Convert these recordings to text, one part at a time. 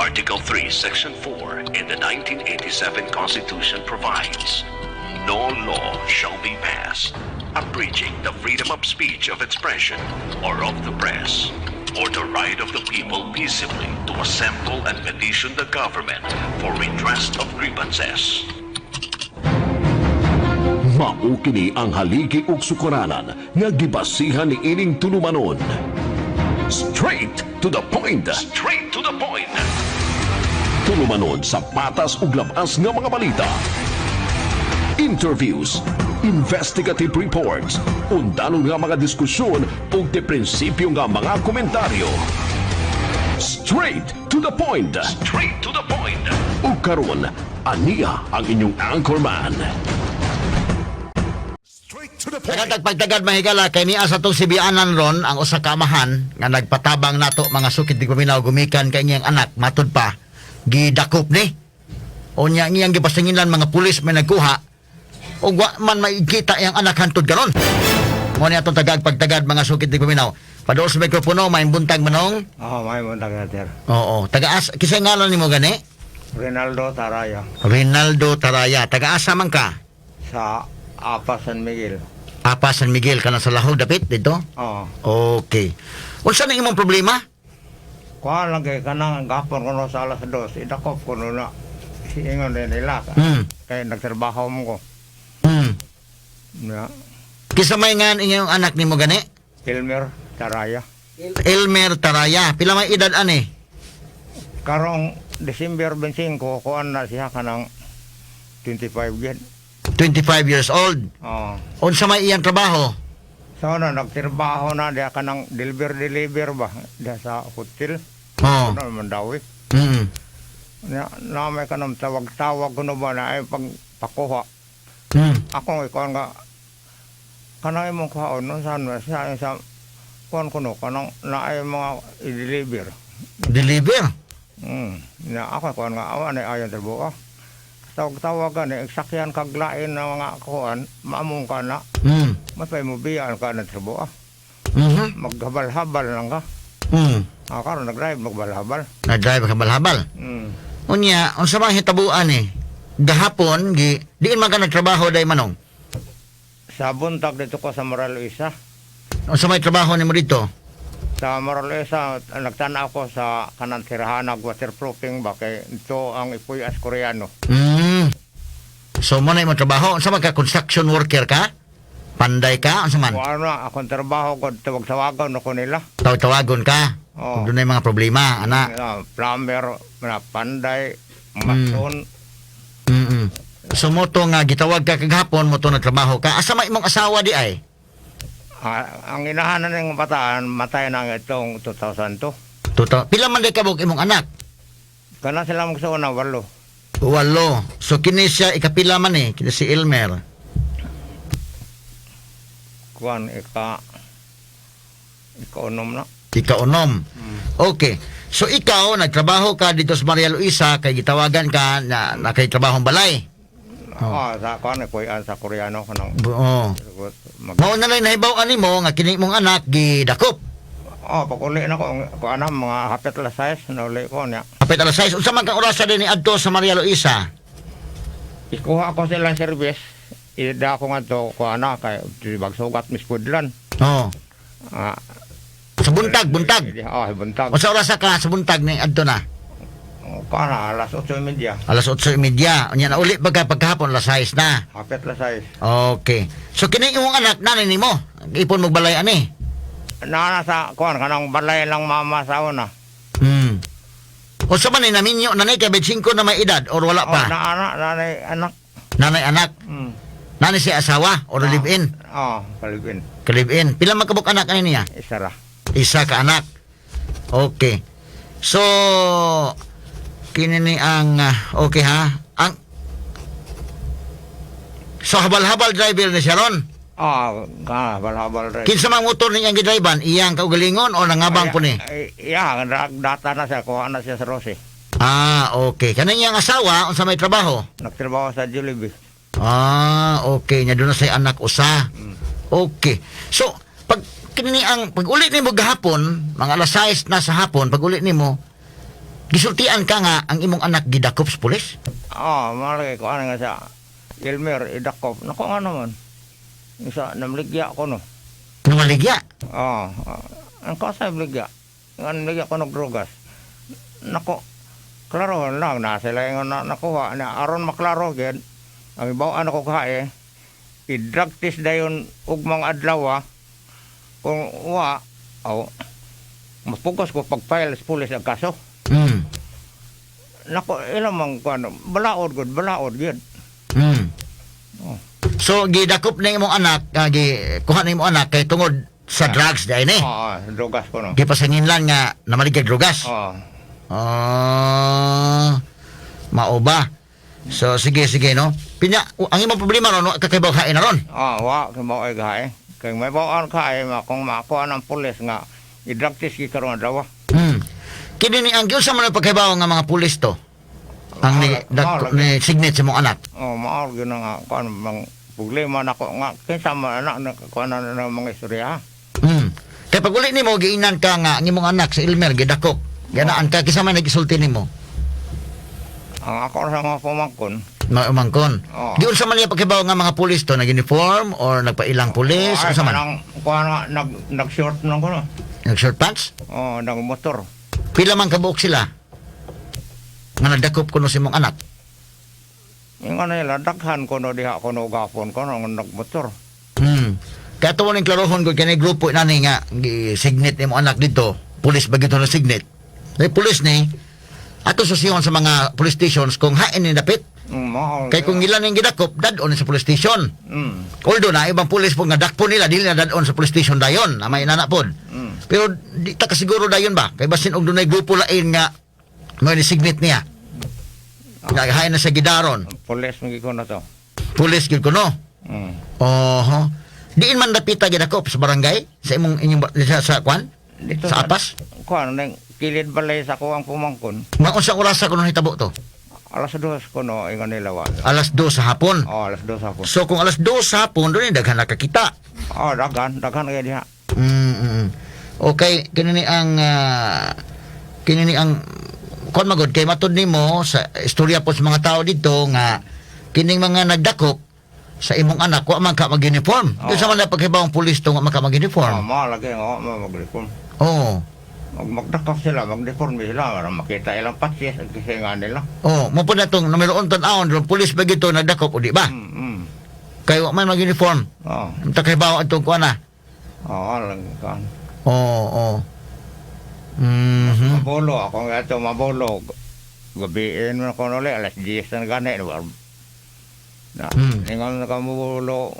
Article 3, Section 4 in the 1987 Constitution provides, "No law shall be passed abridging the freedom of speech, of expression, or of the press, or the right of the people peaceably to assemble and petition the government for redress of grievances." Mao kini ang haligi ug sukaranan nga gibasihan ni ining tulumanon. Straight to the point. Straight to the point. Tulumanon sa patas ug labas nga mga balita. Interviews, investigative reports, undanon nga mga diskusyon ug de prinsipyo nga mga komentaryo. Straight to the point. Straight to the point. Ug karon, aniya ang inyong anchorman. Straight to the point. Tagatag pagtagad, mahigala, kay niya sa atong sibianan ron ang usa ka amahan nga nagpatabang nato, mga sukid tigpaminaw, gumikan kay iyang anak matud pa gidakop ni. Unya iyang gipasingilan, mga pulis may nagkuha ug wa man maikita iyang anak hantod karon. Mo ni atong tagag pagtagad, mga sukid tigpaminaw. Paduol sa mikropono, maayong buntag, manong. Oh, may buntag, sir. Oo, tagaas kisay ngalan nimo gani? Rinaldo Taraya. Rinaldo Taraya. Tagaasa man ka? Sa Apa, San Miguel. Apa, San Miguel, kana sa Lahog dapit dito. Oh. Okay. Unsa nang imong problema? Kuha lang kay kanang gapon kuno sa alas 2, idakop kuno na. Ingon din nila. Kay nagtrabaho mo ko. Ya. Kinsa may ngan inyong anak nimo gani? Elmer Taraya. Elmer Taraya. Pila may edad ani? Karong December 25, kuan na siya kanang 25 gid. 25 years old. Oh. Unsa may iyang trabaho? So na nagtrabaho na diya kanang deliver deliver ba diya sa hotel. Oh. Ano Mandaue. Na, na may kanang tawag-tawag kuno ba na ay pag pakuha. Ako ikaw nga kanang imong kuhaon no saan sa sa kuan kuno kanang naay mga i-deliver. Deliver. Na ako kuan nga awa na ayon trabaho. Tawag-tawag ka ni sakyan kaglain na mga kuan maamong ka na matay mo biyaan ka na trabaho. Maghabal-habal lang ka. Ah, karon nag-drive maghabal-habal. Nag-drive ka balhabal. Unya, unsa man hitabuan eh? Gahapon gi diin man ka nagtrabaho day, manong? Sa buntag dito ko sa Maria Luisa. Unsa may trabaho nimo dito? Sa Maria Luisa, nagtanaw ko sa kanang tirahanag waterproofing ba kay ito ang ipuyas Koreano. So mo na imong trabaho, unsa man ka, construction worker ka? Panday ka, unsa man? Kung ano, akong trabaho ko, tawag-tawagan ako nila. Tawag-tawagon ka. Oo. Kung doon mga problema, ana. Ah, plumber, na panday, mason. So mo to nga gitawag ka kagahapon mo to nagtrabaho ka. Asa may imong asawa di ay? Ah, ang inahanan ng bataan, matay na ang itong 2002. Tuto. Pila man day kabuk imong anak? Kana sila magsuon na walo. Walo. So kini siya ikapila man eh, kini si Elmer? Kuan, ika-unom na. Ikaunom. Okay. So ikaw nagtrabaho ka dito sa Maria Luisa kay gitawagan ka na, na kay trabahong balay. Oh. Ah, sa kuan, ikuyan sa Koreano kanang Oo. mag Mao na lang nahibaw ani mo nga kini imong anak gidakop. Oh, pag uli na ko, kuan na, mga hapit alas 6, nauli ko niya. Hapit alas 6. Unsa man kang orasa din ni adto sa Maria Luisa? Ikuha ko silang service. Ida ko nga to, kuan na, kay bagsugat mispudlan. Oo. Ah, Sa buntag, buntag. Oh, buntag. Unsa orasa ka sa buntag ni adto na? Kuan na, alas 8:30. Alas 8:30. Unya na uli pagka pagkahapon alas 6 na. Hapit alas 6. Okay. So kini imong anak nanay nimo. Ipon mo balay ani. Nana sa kuan kanang balay lang mama sa una. Unsa man ni naminyo nanay kay 25 na may edad or wala Oh, pa? na anak, nanay anak. Nanay anak. Nanay si asawa or Ah. live in? Oh, ka-live in. Ka-live in. Pila man kabuk anak ani niya? Isa ra. Isa ka anak. Okay. So kini ni ang okay ha. Ang So habal-habal driver ni siya ron. Ah, ka habal-habal ra. Kinsa mang motor niyang gidriban, iyang kaugalingon o nangabang po ni? Ay, iya, data na siya, kuha na siya sa Rose. Ah, okay. Kanang iyang asawa unsa may trabaho? Nagtrabaho sa Jollibee. Ah, okay. Nya doon na say anak usa. Okay. So, pag kini ang pag uli nimo gahapon, mga alas 6 na sa hapon, pag uli nimo, Gisultian ka nga ang imong anak gidakop sa pulis? Ah, malagay ko ano nga sa Elmer idakop. Nako nga naman. Isa namligya ko no. Namaligya. Ah, ang kasa namligya. Ang namligya ko nog drogas. Nako. Klaro lang na sila yung na, nakuha na aron maklaro gyud. Ang ibaw ano ko kae. I-drug test dayon og mga adlaw ah. Kung wa aw mapugos ko pag-file sa pulis ang kaso. Nako, ilang mang kuano, balaod gud, balaod gyud. Oh. So gidakop na imong anak, gi kuha na imong anak kay tungod sa drugs dai ni. Oo, drogas ko no. Gipasanginlan nga namaligya drogas. Oo. Ah, mao ba? So sige sige no. Pinya ang imong problema ron wa ka kay hain na ron. Ah, wa kay mao ay gahay. Kay may bawaan ka ay kung makuha ng pulis nga i-drug test gi karon adlaw. Kini ni ang giunsa man ang pagkahibaw nga mga pulis to? Ang ni, ni signet sa imong anak. Oh, mao gyud na nga kuan mang problema nako nga kinsa man anak na kuan na na mga istorya. Kay pag uli nimo giinan ka nga ang imong anak sa Elmer gidakop. Ganaan ka kinsa man naggisulti nimo? Ang ako sa mga pamangkon. Mga umangkon. Oo. Giunsa man niya pagkahibaw nga mga pulis to, nag-uniform or nagpailang pulis, Ay, unsa man? kanang kuan nga nag nag-short nang kuno. Nag-short pants? Oh, nagmotor. Pila man kabuok sila nga nagdakop kuno sa imong anak. Yung ano nila daghan kuno diha kuno gapon kuno nga nagmotor. Kaya tuwa ning klarohon ko kini grupo nani nga gi-signet nimo anak dito, pulis ba gito na signet? May pulis ni ato susihon sa mga police stations kung hain ni dapit. Mao. Kay kung ilan ning gidakop, dad-on sa police station. Although na ibang pulis po nga dakpo nila dili na dad-on sa police station dayon, na may inana pod. Pero di ta kasiguro dayon ba? Kay basin og dunay grupo lain nga mo ni signet niya. Nga hain na sa gidaron. Pulis man gyud kuno to. Pulis gyud kuno. Oho. Diin man dapita gidakop sa barangay sa imong inyong sa kwan? Dito Sa apas? Kuan ning kilid balay sa kuang pumangkon. Mga unsang orasa kuno hitabo to? 2:00 kuno ingon nila wa. 2:00 sa hapon. Oh, 2:00 hapon. So kung 2:00 sa hapon doon daghan nakakita. Oh, daghan, daghan kay diha. Okay, kini ni ang kon magod kay matud nimo sa istorya po sa mga tao dito nga kining mga nagdakop sa imong anak wa man ka mag-uniform. Oo. Oh. Sa man na paghibaw ang pulis to wa man ka Oh, mag-uniform. mao lagi oh, mao mag-reform. Oo. Magdakop sila, mag-reform sila para makita ilang patsis ang kisingan nila. Oh, mo po na tong numero 1 tan-awon ron pulis ba gito nagdakop o di ba? Kay wa man mag-uniform. Oh, Unta kay bawa atong kuan na. oh, lang kan. Oo, oo. Mhm. Mabolo ako nga ito, mabolo. Gabiin mo ko nuli, 10:00 na gani. Na, ingon na ka mabolo.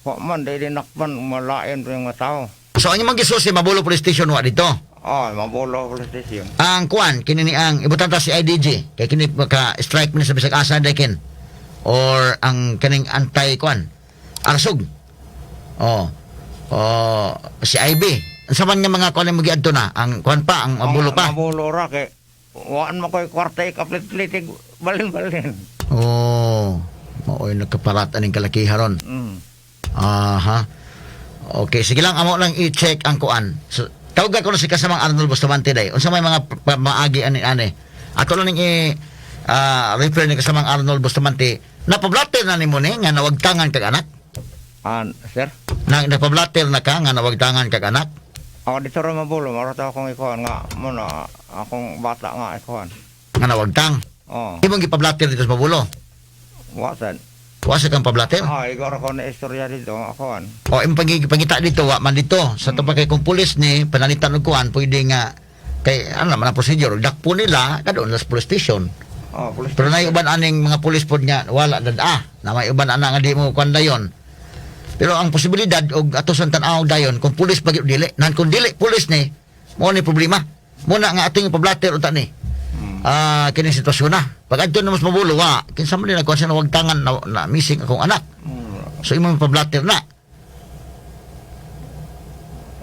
Wa man, di dinakpan, malain pa yung mga tao. So ang imong gisusi Mabulo Police Station wa dito. Oh, Mabolo Police Station. Ang kuan kini ni ang ibutan ta si IDG kay kini maka strike ni sa bisag asa kin or ang kaning anti kuan arsog. Oh. Oh, si IB. Unsa man nga mga kuan mo giadto na ang kuan pa ang Mabulo pa. Mabulo ra kay waan mo ko'y kwarta ikaplit-plitig balin-balin. Oh, maoy nagkaparat aning kalakiha ron. Aha. Okay, sige lang amo lang i-check ang kuan. So, tawagan ko na si kasamang Arnold Bustamante day. Unsa may mga maagi ani ani. Ato lang ning i refer ni kasamang Arnold Bustamante. Napablatter na nimo ni nga nawagtangan kag anak. An, sir? Na napablatter na ka nga nawagtangan kag anak. Ako dito ra Mabulo, marata akong ikuan nga muna akong bata nga ikuan. Nga nawagtang. Oh, Imong gipablatter dito sa Mabulo. wasan. Wa sa kang pablatter. Ah, igor ako na istorya dito akuan. O imong pangita dito wa man dito. Sa mm. kay kung pulis ni panalitan og kuan pwede nga kay ano naman ang procedure dakpo nila kadon sa police station. Oh, police. Pero na uban aning mga pulis pod nga wala dad na may uban ana nga di mo kuan dayon. Pero ang posibilidad og ato sa tan-aw dayon kung pulis pa gyud dili, nan kung dili pulis ni mo ni problema. Muna nga ating pablatter unta ni. Ah, kini sitwasyon na. Pag adto na mas mabulo wa, kinsa man din nagkuan siya nawagtangan na, na missing akong anak. So imong pablatter na.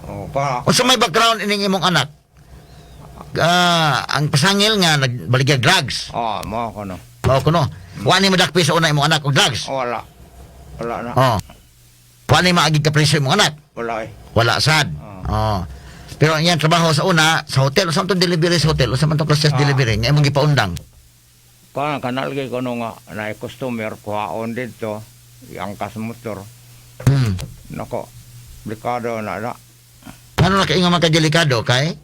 Oh, pa. Unsa may background ining imong anak? Ah, ang pasangil nga nagbaligya drugs. Oh, mo ako no. Mao kuno. Wa ni madakpi sa una imong anak og drugs. Oh, wala. Wala na. Oh. Wa ni maagi ka preso imong anak. Wala eh. Wala sad. Oo. Oh. Pero ang iyang trabaho sa una sa hotel, unsa man tong delivery sa hotel, unsa man tong klase delivery nga imong gipaundang? Kuan kanalgi ko no nga na customer kuhaon didto, iangkas motor. Nako, delikado na na. Ano na kaingon man ka delikado kay?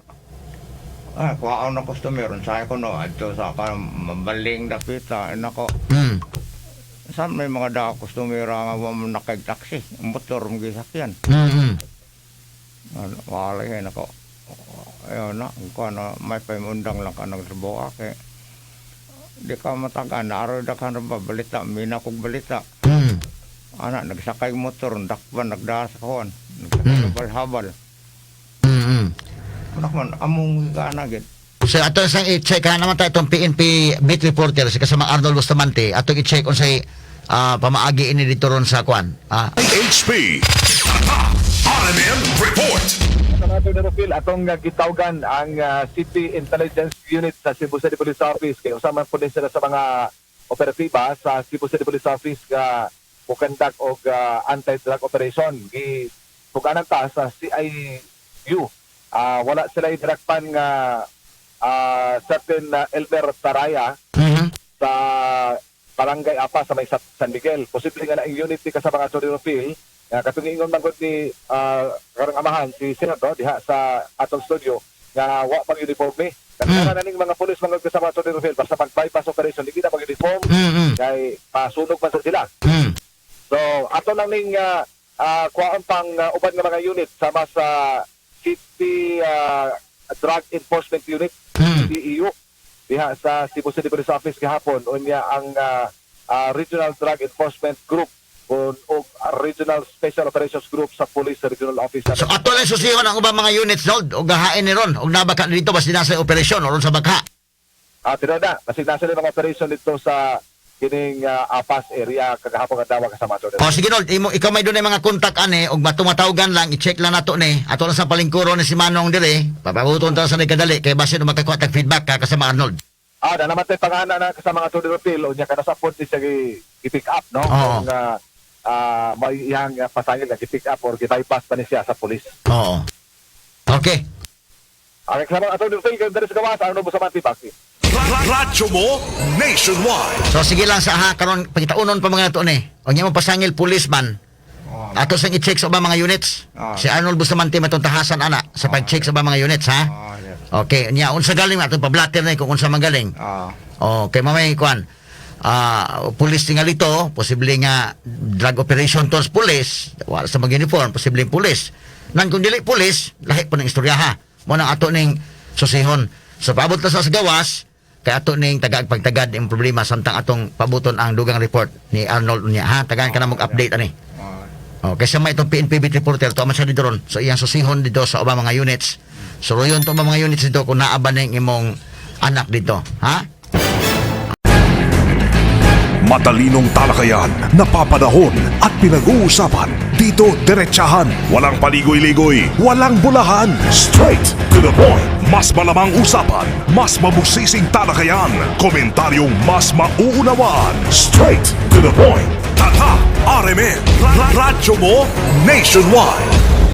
Ah, kuhaon na customer unsay ko no adto sa kan mabaling dapita nako. Saan may mga da customer nga wa mo nakag taxi, motor mo gisakyan. Ano, wala eh, nako. Ayun na, kuan na may paimundang lang ka ng trabaho kay di ka matagaan, naroy da ka na ba balita, mina kog balita. Ana, nagsakay motor, dakpan, nagdara sa kuan, nagsakay habal-habal. Anak man, among gikanagit. So ato sang i-check ha naman tayo itong PNP beat reporter si kasama Arnold Bustamante atong i-check unsay pamaagi ini dito ron sa kwan. Ah, HP. RMN Report. Senator Nerofil, atong gitawgan ang City Intelligence Unit sa Cebu City Police Office kay usa man po din sila sa mga operatiba sa Cebu City Police Office nga mukandak og anti-drug operation. Gi puganan ta sa CIU. Wala sila idrakpan nga certain Elmer Taraya sa Barangay Apa sa may San Miguel. Posible nga na ang unit ni kasama nga Atty. Rofil nga katong ingon man gud ni karong amahan si Senator diha sa atong studio nga wa pang uniforme. Kanang naning mga pulis mga kasama Atty. Rofil basta pag bypass operation di kita mag-uniform kay pasunog man sa sila. So ato lang ning kuwaon pang uban nga mga unit sama sa City Drug Enforcement Unit, CDEU, diha sa Cebu City Police Office gahapon unya ang Regional Drug Enforcement Group o Regional Special Operations Group sa Police Regional Office. So ato lang susihon ang ubang mga units Nold og gahain ni ron og nabaka dito basta nasa operasyon o ron sa bakha. Tinuod na, basig nasa mga operation dito sa kining Apas area kagahapon nga dawa kasama ato. O sige Nold, imo ikaw may dunay mga kontak ani og matumatawgan lang i-check lang nato ni. Ato lang sa palingkuro ni si Manong dire, papabuton ta sa kadali kay basin makakuha tag feedback ka kasama Arnold. Na naman tayo pangana na kasama nga Tony Rofil unya kada sa phone siya gi-pick up no. Oo. Kung may iyang pasangil nga gi-pick up or gi-bypass pa ni siya sa police. Oo. Okay. Ang kasama Atty. Rofil kay diri sa gawas ano Bustamante Paki. Radyo mo nationwide. So sige lang sa ha karon pagitaunon pa mga nato ni. Og mo pasangil policeman. Ato sang i-check sa ubang mga units. Si Arnold Bustamante matong tahasan ana sa pag-check sa ubang mga units ha. Yes. Okay, nya unsa galing atong pablatter ni kung unsa man galing. Okay, mamay kuan. Pulis tingali to, posible nga drug operation to sa pulis, wala sa mag-uniform, posibleng pulis. Nan kung dili pulis, lahi po ng istorya ha. Mo nang ato ning susihon. So paabot na sa gawas, kay ato ning tagaag pagtagad ang problema samtang atong pabuton ang dugang report ni Arnold unya ha. Tagaan ka na mag-update ani. Okay, sa may itong PNP beat reporter to man siya dito ron. So iyang susihon dito sa ubang mga units. So ruyon to mga units dito kung naa ba ning imong anak dito, ha? Matalinong talakayan, napapanahon at pinag-uusapan. Dito diretsahan, walang paligoy-ligoy, walang bulahan. Straight to the point. Mas malamang usapan, mas mabusising talakayan, komentaryong mas mauunawaan. Straight to the point. Tata RMN, Radyo mo nationwide.